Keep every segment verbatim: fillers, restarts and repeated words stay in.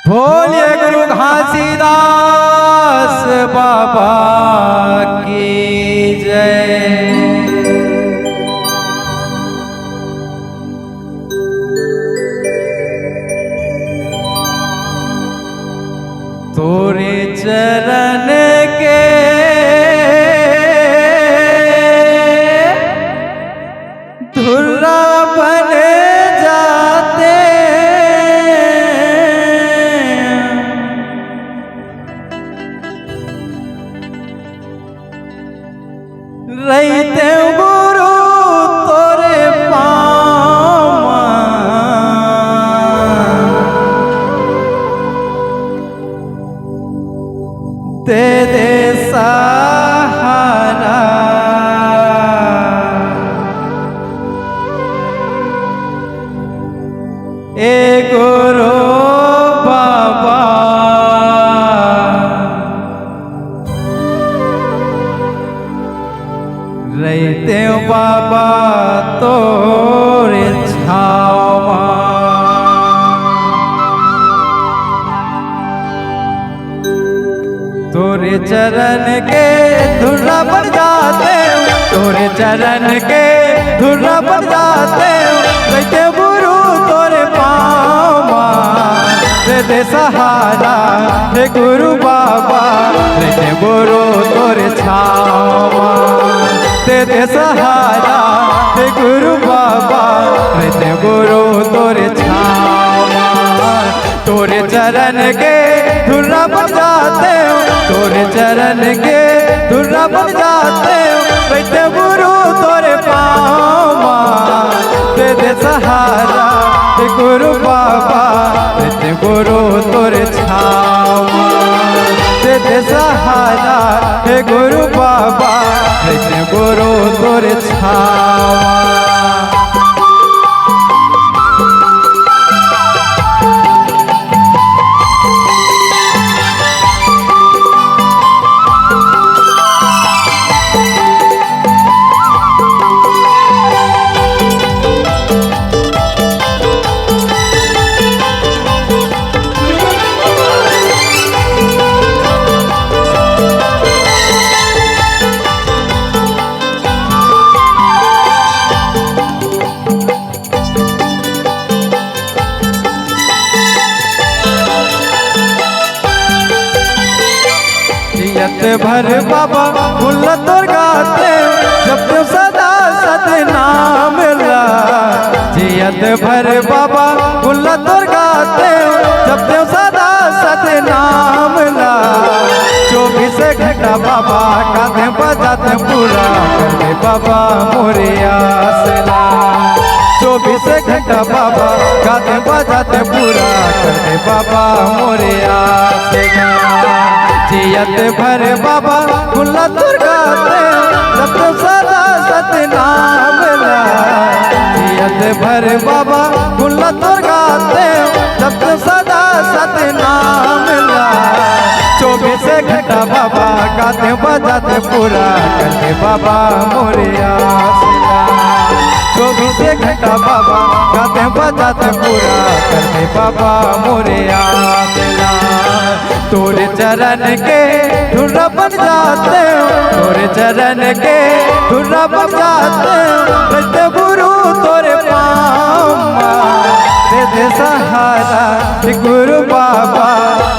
बोलिए गुरु घासीदास बाबा की जय। तोरे चरण के धुर्रा बन जाते। रहिते गुरु तोरे पाँव म, दे दे सहारा। ए गुरु बाबा, रहिते बाबा तोरे छाँव म। तोरे चरण के धुर्रा बन जाते, तोरे चरण के धुर्रा बन जाते, रहिते गुरु तोरे पाँव म। दे दे सहारा हे गुरु बाबा, रहिते गुरु तोरे छाँव म। दे दे सहारा हे गुरु बाबा, रहिते गुरु तोरे छाँव म। तोरे चरण के धुर्रा बन जाते, तोरे चरण के धुर्रा बन जाते, रहिते गुरु तोरे पाँव म। दे दे सहारा हे गुरु बाबा, रहिते गुरु तोरे छाँव म। दे दे सहारा हे गुरु बाबा, रहिते गुरु तोरे छाँव म। जियत भर बाबा गुन ल तोर गाते, जपतेंव सदा सतनाम ला। जियत भर बाबा गुन ल तोर गाते, जपतेंव सदा सतनाम ला। चौबीस घंटा बाबा गातेंव बजातेंव, पूरा कर दे बाबा मोरे आस ला। चौबीस घंटा बाबा गातेंव बजातेंव, पूरा कर दे बाबा मोरे आस ला। जियत भर बाबा गुन ल तोर गातेंव, जपतेंव सदा सतनाम ला। जियत भर बाबा गुन ल तोर गातेंव, जपतेंव सदा सतनाम ला। चौबीस घंटा बाबा गातेंव बजातेंव, पूरा कर दे बाबा मोरे आस ला। चौबीस घंटा बाबा गातेंव बजातेंव, पूरा कर दे बाबा मोरे आस ला। तोरे चरण के धुर्रा बन जातेंव, तोरे चरण के धुर्रा बन जातेंव, रहिते गुरु तोरे पाँव म। दे दे सहारा हे गुरु बाबा,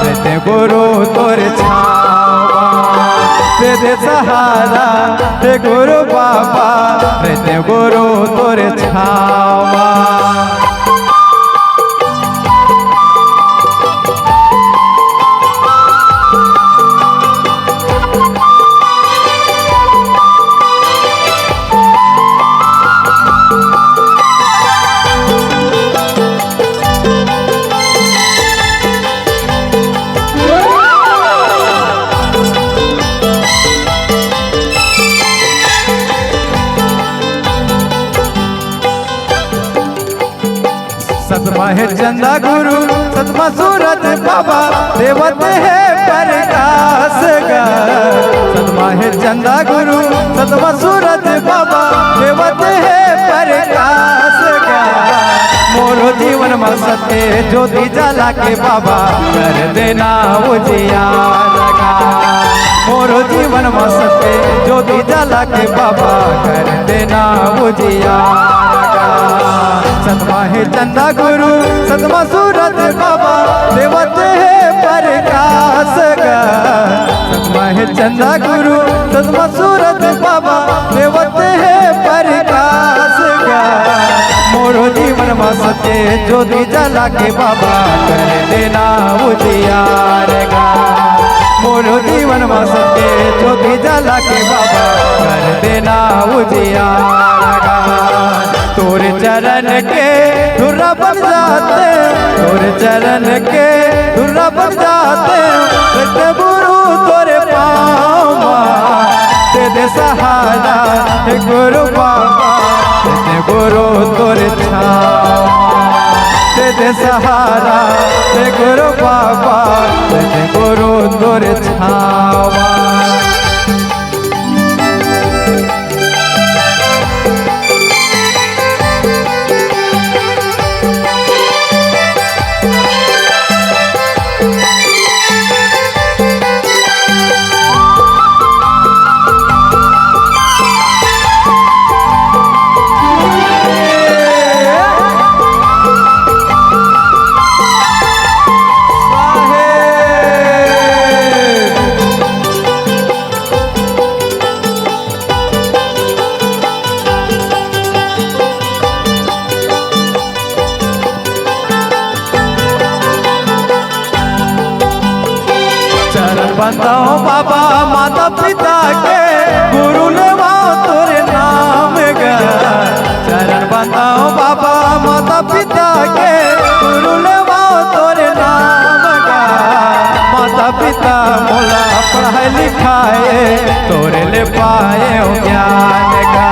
रहिते गुरु तोरे छाँव म। दे दे सहारा हे गुरु बाबा, रहिते गुरु तोरे छाँव म। सतमा हे चंदा गुरु, सतमा सूरज बाबा, देवत हे प्रकाश गा। सतमा हे चंदा गुरु, सतमा सूरज बाबा, देवत हे प्रकाश गा। मोरो जीवन म सत्य ज्योति जला के बाबा कर देना उजियार गा। मोरो जीवन म सत्य ज्योति जला के बाबा कर देना उजियार गा। सतमा हे चंदा गुरु, सतमा सूरज बाबा, देवत हे प्रकाश गा। सतमा हे चंदा गुरु, सतमा सूरज बाबा, देवत हे प्रकाश गा। मोरो जीवन म सत्य ज्योति जला के बाबा कर देना उजियार गा। मोरो जीवन म सत्य ज्योति जला के बाबा कर देना उजियार गा। तोर चरण के धुरा बन जाते, तोर चरण के धुरा बन जाते, ते गुरु तोरे पाँव मा, दे दे सहारा, हे गुरु बाबा, हे गुरु तोरे छाँव मा, दे दे सहारा, हे गुरु बाबा, हे गुरु तोरे छाँव मा। चरण बंदाओ बाबा माता पिता के, गुरु लेवाओ तोरे नाम गा। चरण बंदाओ बाबा माता पिता के, गुरु लेवाओ तोरे नाम गा। माता पिता मोला पढ़ाए लिखाए, तोरे ले पाएंव ज्ञान गा।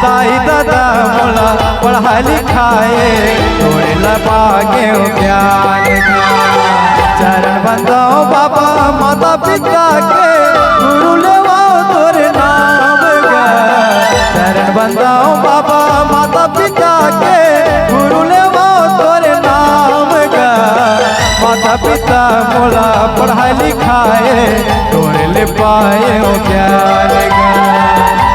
दाई ददा मोला पढ़ाए लिखाए, तोरे ले पाएंव ज्ञान गा। चरण बंदाओ बाबा माता पिता के, गुरु लेवाओ तोरे नाम गा। चरण बंदाओ बाबा माता पिता के, गुरु लेवाओ तोरे नाम गा। माता पिता मोला पढ़ाए लिखाए, तोरे ले पाएंव ज्ञान गा।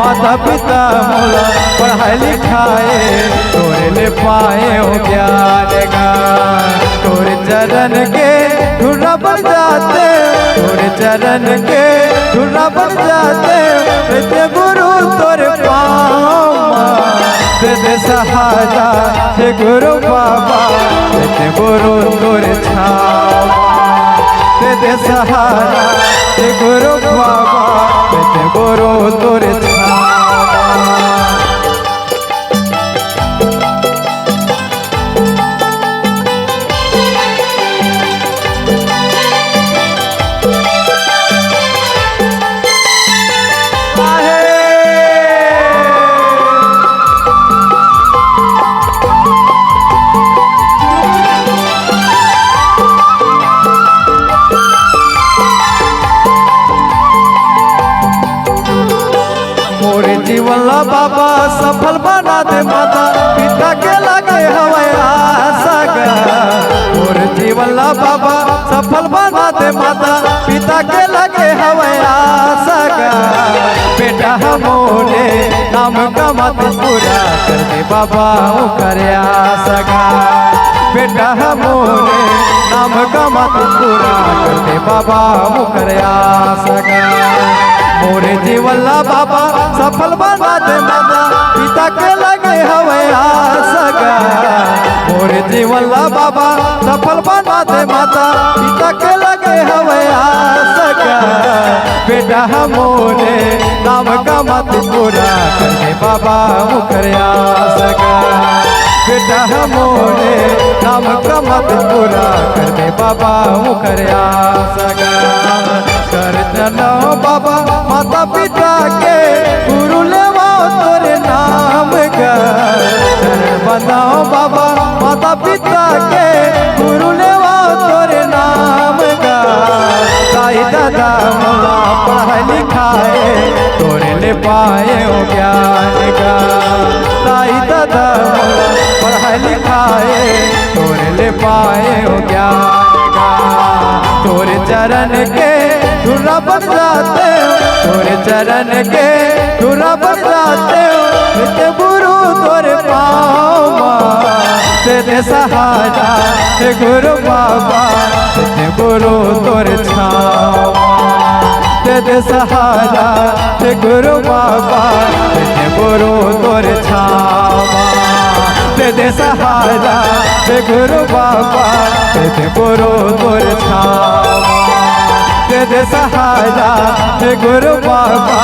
माता पिता मोला पढ़ाए लिखाए, तोरे ले पाएंव ज्ञान गा। तोरे चरण के धुरा बन जाते, तोरे चरण के धुरा बन जाते, ते गुरु तोरे पाँव मा, दे दे सहारा, हे गुरु बाबा, ते गुरु तोरे छाँव मा, दे दे सहारा, हे गुरु बाबा, ते गुरु तोरे छाँव मा। मोर जीवन ला बाबा सफल बना दे, माता पिता के लगे हवय आशा गा। मोर जीवन ला बाबा सफल बना दे, माता पिता के लगे हवय आशा गा। बेटा ह मोरे नाम कमात पूरा कर दे बाबा ओकर आशा गा। बेटा ह मोरे नाम कमात पूरा कर दे बाबा ओकर आशा गा। मोरे जीवन ला बाबा सफल बना दे, माता पिता के लगे हवय आशा गा। मोरे जीवन ला बाबा सफल बना दे, माता पिता के लगे हवय आशा गा। बेटा ह मोरे नाम कमात पूरा कर दे बाबा ओकर आशा गा। बेटा ह मोरे नाम कमात पूरा कर दे बाबा ओकर आशा गा। कर देना बाबा माता पिता के, गुरु लेवाओ तोरे नाम गा। चरण बंदाओ बाबा माता पिता के, गुरु लेवाओ तोरे नाम गा। दाई ददा मोला पढ़ाए लिखाए, तोरे ले पाएंव ज्ञान गा। दाई ददा मोला पढ़ाए लिखाए, हो ज्ञान का। तोरे चरण के धुरा बजाते हो, तोरे चरण के धुरा बजाते हो, हे गुरु तोरे पाँव मा दे दे सहारा, हे गुरु बाबा दे दे गुरु तोरे छाँव मा। दे दे सहारा, हे गुरु बाबा दे दे गुरु तोरे छाँव मा। दे दे सहारा, हे गुरु बाबा दे दे गुरु तोरे छाँव मा। दे दे सहारा, हे गुरु बाबा